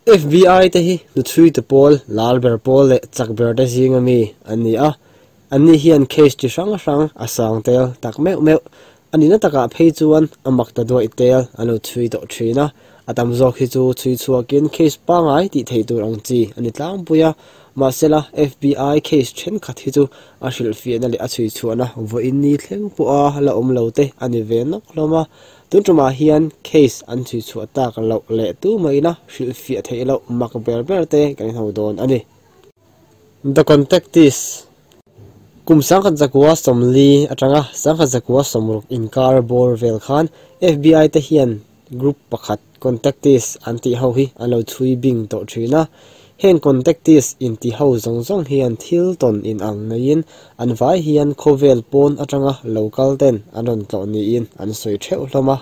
FBI te hi hnuchhuitu pawl lar ber pawl leh chak ber te zinga mi an ni a, anni hian case chi hrang hrang a sang tel tak meuh meuh a nihna takah phei chuan a mak ta duaih tel an lo chhui tawh thin a, a tam zawk hi chu chhui chhuakin case pangai tih theih tur ang chi a ni tlangpui a, mahsela FBI case thenkhat hi chu a hrilhfiahna leh a chhui chhuahna vawiin ni thleng pawha la awm lo te a ni ve nawk hlawm a. Tun tumah hian case an chhui chhuah tak loh leh tu maina hrilhfiah theih loh mak ber ber te kan inho dawn a ni. The Contactees Kum 1940 atanga 1960 inkar bawr vel khan FBI te hian group pakhat Contactees an tih ho hi an lo chhui bing tawh thin a. Heng Contactees inti ho zawng zawng hian thil tawn inang neiin an vai hian khawvel pawn atanga lo kal ten an rawn tlawh niin an sawi theuh hlawm a.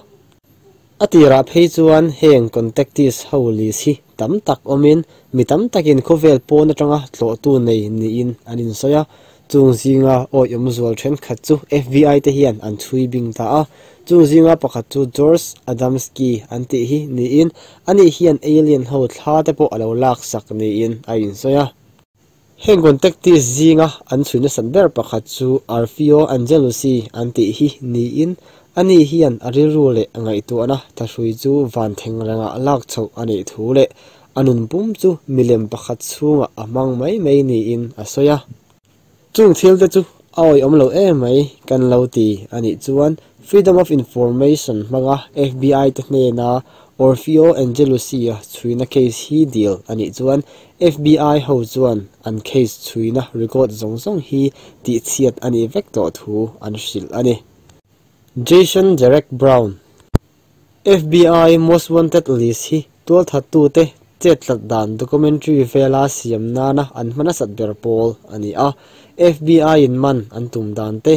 A tirah phei chuan heng Contactees ho list hi tam tak awmin mi tam takin khawvel pawn atanga tlawhtu nei niin an insawi a. Chung zinga awi awm zual thenkhat chu FBI te hian an chhui bing ta a. Chung zinga pakhat chu George Adamski an tih hi niin ani hian alien ho thla te pawh a lo lak sak niin a insawi a. Heng Contactees zinga an chhuina san ber pakhat chu Orfeo Angelucci an tih hi niin ani hian a rilru leh a ngaihtuahna thahrui chu van theng rengah lak chhoh a nih thu leh a nun pum chu milem pakhat chhungah a hmang mai mai niin a sawi a. Chung thil te chu a awi awm lo em mai kan lo ti a nih chuan Freedom of Information hmanga FBI te hnena Orfeo Angelucci a chhuina case hi dil a nih chuan FBI ho chuan an case chhuina record zawng zawng hi tih chhiat a nih vek tawh thu an hrilh a ni. Jason Derek Brown FBI Most Wanted list hi tualthattu te chet tlat dan documentary vela siam nana an hmana sat ber pawl a ni a. FBI in man an tum dan te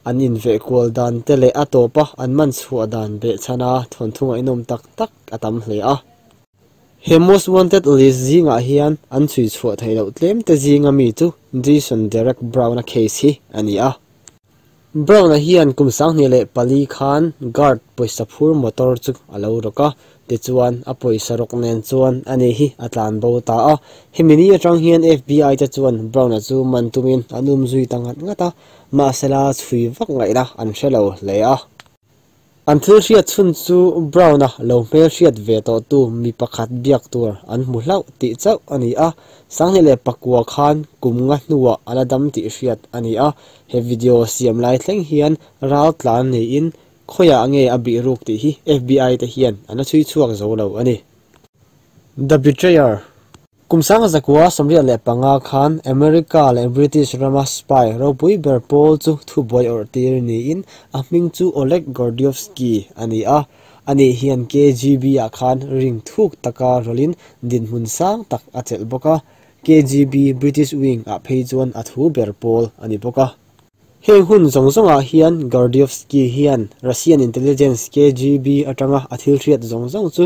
an inveh kual dan te leh a tawpa an man chhuah dan behchhana thawnthu ngaihnawm tak tak a tam hle a. He Most Wanted list zingah hian an chhui chhuah theih loh tlem te zinga mi chu Jason Derek Brown a case hi a ni a. Brown a hian kum 2004 khan guard pawisa phur motor chu a lo rawk a, tichuan a pawisa rawk nen chuan ani hi a tlan bo ta a. Hemi ni atang hian FBI te chuan Brown a chu man tumin an um zui ta ngat ngat a, mahsela chhui vak ngaihna an hre lo hle a. An thil hriat chhun chu Brown a lo hmel hriat ve tawh tu mi pakhat biak tur an hmu hlauh tih chauh a ni a. 2009 khan kum nga hnuah a la dam tih hriat a ni a. He video siam lai thleng hian ral tlan niin khawiah nge a bih ruk tih hi FBI te hian an la chhui chhuak zo lo a ni. The Betrayer Kum 1985 khan America leh British rama spy ropui ber pawl chu thubuai awrh tir niin a hming chu Oleg Gordievsky a ni a. Ani hian KGB ah khan ring thuk taka rawlin dinhmun sang tak a chelh bawk a. KGB British Wing ah phei chuan a thu ber pawl a ni bawk a. Heng hun zawng zawngah hian Gordievsky hian Russian intelligence KGB atanga a thil hriat zawng zawng chu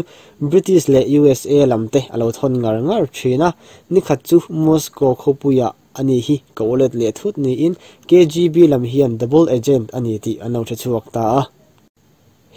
British leh USA lam te a lo thawn ngar ngar thin a. Nikhat chu Moscow khawpuiah ani hi ko let leh thut niin KGB lam hian double agent a ni tih an lo hre chhuak ta a.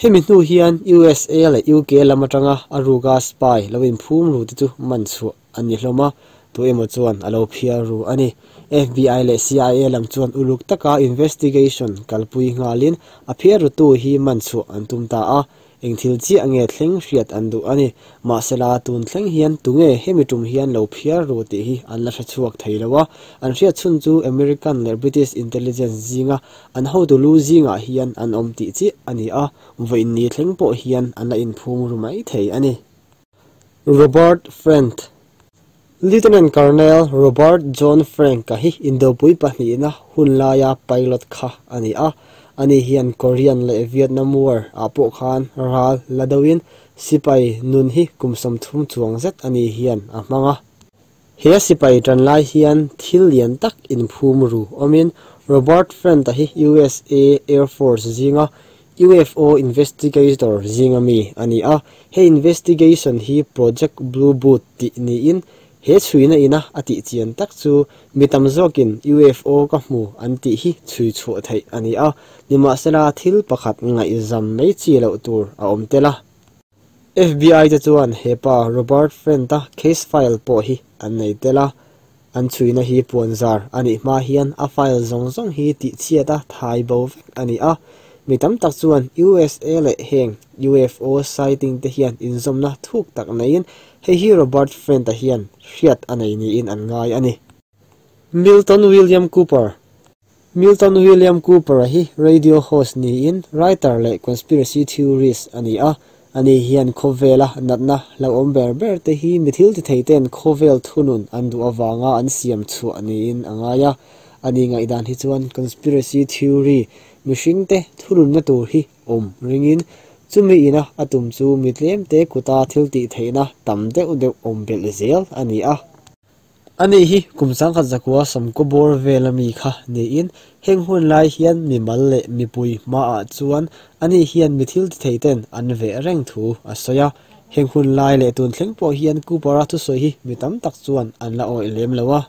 Hemi hnu hian USA leh UK lam atanga a ruka spy lo inphum ru te chu man chhuah a ni hlawm a, tu emaw chuan a lo phiar ru a ni. FBI leh CIA lam chuan uluk taka investigation kalpui nghalin a phiar ru tu hi man chhuah an tum ta a. Eng thil chiah nge thleng hriat an duh a ni. Mahsela tun thleng hian tunge hemi tum hian lo phiar ru tih hi an la hre chhuak thei lo a. An hriat chhun chu American leh British intelligence zinga an hotu lu zingah hian an awm tih chiah a ni a, vawiin ni thleng pawh hian an la inphum ru mai thei a ni. Robert Friend Lieutenant Colonel Robert John Frank a hi Indopui pahnihna hun laia pilot kha a ni a. Ani hian Korean leh Vietnam War ah pawh khan ral la deuhin sipai nun hi kum 30 chuang zet ani hian a hmang a. He sipai tan lai hian thil lian tak inphum ru awmin Robert Friend a hi USA Air Force zinga UFO investigator zinga mi a ni a. He investigation hi Project Blue Boot tih niin he chhuina ina a tih chian tak chu mi tam zawkin UFO ka hmu an tih hi chhui chhuah theih a ni a. Nimahsela thil pakhat ngaihzam mai chi loh tur a awm tel a. FBI te chuan hepa Robert Friend-a case file pawh hi an nei tel a, an chhuina hi puanzar a nih hma hian a file zawng zawng hi tihchhiat a thai bo vek a ni a. Mi tam tak chuan USA leh heng UFO sighting te hian inzawmna thuk tak neiin hei hi Robert Friend-a hian hriat a nei niin an ngai a ni. Milton William Cooper Milton William Cooper-a hi radio host niin writer leh conspiracy theorist a ni a. Ani hian khawvela natna hlauhawm ber ber te hi mi thil ti thei ten khawvel thunun an duh avanga an siam chhuah niin a ngai a. Ani ngaihdan hi chuan conspiracy theory mihring te thununna tur hi awm ringin chumi ina a tum chu mi tlem te kuta thil tih theihna tam deuh deuh awm belh zel a ni a. Ani hi kum 1990 bawr vel ami kha niin heng hun lai hian mi mal leh mipui hmaah chuan ani hian mi thil ti thei ten an veh reng thu a sawi a. Heng hun lai leh tun thleng pawh hian Cooper-a thusawi hi mi tam tak chuan an la awih lem lo a.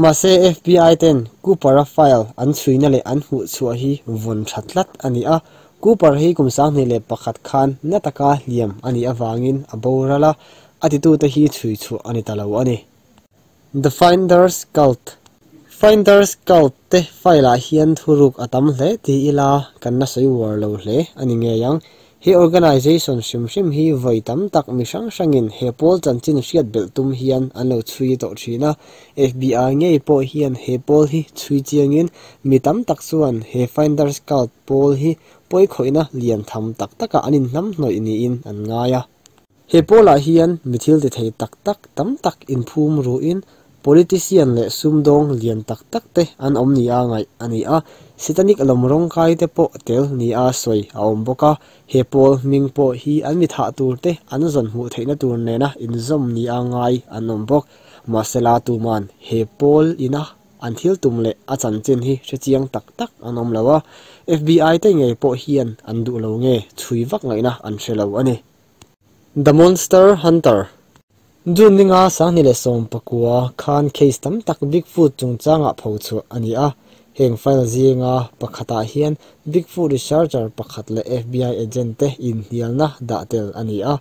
Mahse FBI ten Cooper-a file an chhuina leh an hmuh chhuah hi vawn tha tlat a ni a. Cooper hi kum 2001 khan na taka hliam a nih avangin a boral a, a titute hi chhui chhuah a ni ta lo a ni. The Finders Cult Finders Cult te file-ah hian thuruk a tam hle ti ila kan la sawi uar lo hle a ni ngei ang. He organisation hrim hrim hi vawi tam tak mi hrang hrangin he pawl chanchin hriat belh tum hian an lo chhui tawh thin a. FBI ngei pawh hian he pawl hi chhui chiangin mi tam tak chuan he Finders Cult pawl hi pawi khawihna lian tham tak takah an inhnamhnawih niin an ngai a. He pawlah hian mi thil ti thei tak tak tam tak inphum ruin politician leh sumdawng lian tak tak te an awm ni a ngaih a ni a. Satanic lawm rawngkai te pawh tel ni a sawi a awm bawk a. He pawl hming pawh hi an mi thah tur te an zawn hmuh theihna tur nena inzawm ni a ngai an awm bawk. Mahsela tuman he pawl ina an thil tum leh a chanchin hi hrechiang tak tak an awm lo a. FBI te ngei pawh hian an duh lo nge chhui vak ngaihna an hre lo a ni. The Monster Hunter June ninga 2019 khan case tam tak Bigfoot chungchangah pho chhuah a ni a. Heng file zinga pakhatah hian Bigfoot researcher pakhat leh FBI agent te inhnialna dah tel a ni a.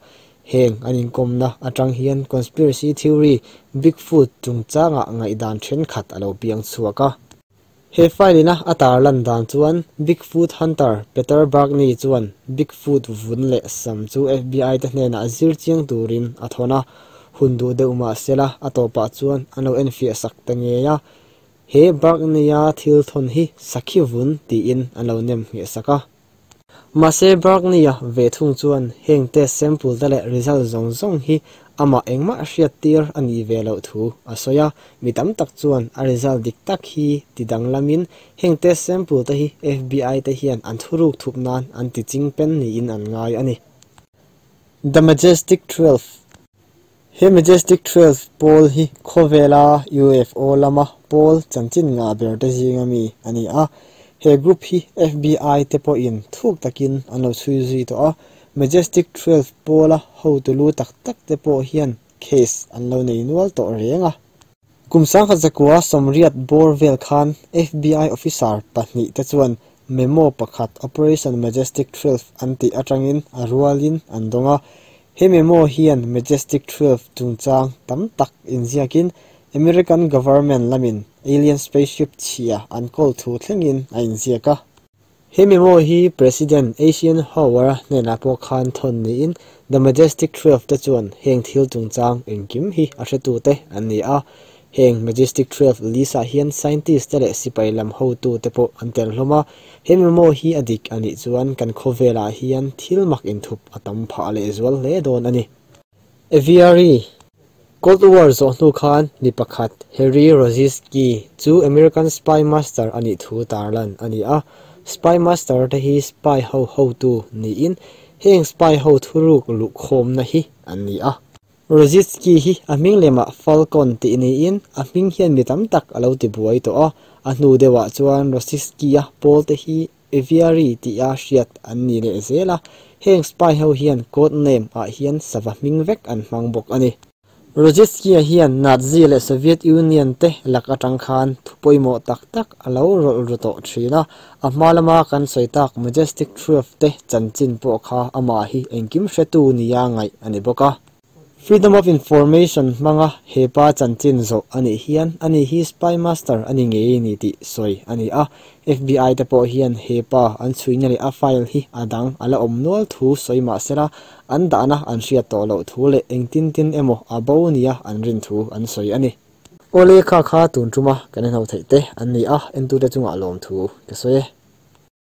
Heng an inkawmna atang hian conspiracy theory Bigfoot chungchangah ngaihdan thenkhat a lo piang chhuak a. He file ina a tar lan dan chuan Bigfoot hunter Peter Bergni chuan Bigfoot vun leh sam chu FBI te hnenah zir chiang turin a thawn a. Hun duh deuh mahsela a tawpah chuan an lo enfiah sak ta ngei a. He Bergni-a thil thawn hi sakhi vun tiin an lo nem ngheh sak a. Mahse Bergni-a ve thung chuan heng test sample te leh result zawng zawng hi amah engmah hriat tir a nih ve loh thu a sawi a. Mi tam tak chuan a result dik tak hi ti danglamin heng test sample te hi FBI te hian an thuruk thup nan an ti ching pen niin an ngai a ni. The Majestic 12 He Majestic 12 pawl hi khawvela UFO lama pawl chanchin nga ber te zinga mi a ni a. He group hi FBI te pawhin thuk takin an lo chhui zui tawh a. Majestic 12 pawla hotulu tak tak te pawh hian case an lo nei nual tawh reng a. Kum 1980 bawr vel khan FBI officer pahnih te chuan memo pakhat Operation Majestic 12 an tih atangin a rualin an dawng a. He memo hian Majestic 12 chungchang tam tak inziakin American government lamin alien spaceship chhia an kawl thu thlengin a inziak a. He memo hi President Eisenhower-a hnenah pawh khan thawn niin The Majestic 12 te chuan heng thil chungchang engkim hi a hretute an ni a. Heng Majestic 12 list-ah hian scientist te leh sipai lam hotu te pawh an tel hlawm a. He memo hi a dik a nih chuan kan khawvelah hian thil mak inthup a tam phah leh zual hle dawn a ni. Aviary Cold War zawh hnu khan mi pakhat Harry Roziski chu American Spy Master a nih thu tarlan a ni a. Spy Master te hi spy ho hotu niin heng spy ho thuruk luh khawmna hi an ni a. Roziski hi a hming lemah Falcon tih niin a hming hian mi tam tak a lo ti buai tawh a. A hnu deuhah chuan Roziski-a pawl te hi Aviary tih a hriat an ni leh zel a. Heng spy ho hian code name ah hian sava hming vek an hmang bawk a ni. Rozycki-a hian Nazi leh Soviet Union te lak atang khan thu pawimawh tak tak a lo rawlh ru tawh thin a, a hma lama kan sawi tak Majestic Twelve te chanchin pawh kha amah hi engkim hretu nia ngaih a ni bawk a. Freedom of Information hmanga he pa chanchin zawh a nih hian ani hi Spy Master a ni ngei ni tih sawi a ni a. FBI te pawh hian he pa an chhuina leh a file hi a dang a la awm nual thu sawi mah sela an dahna an hriat tawh loh thu leh engtin tin emaw a bo nia an rin thu an sawi a ni. Awle kha kha tun tuma kan inho theih te an ni a, entute chungah lawmthu ka sawi e.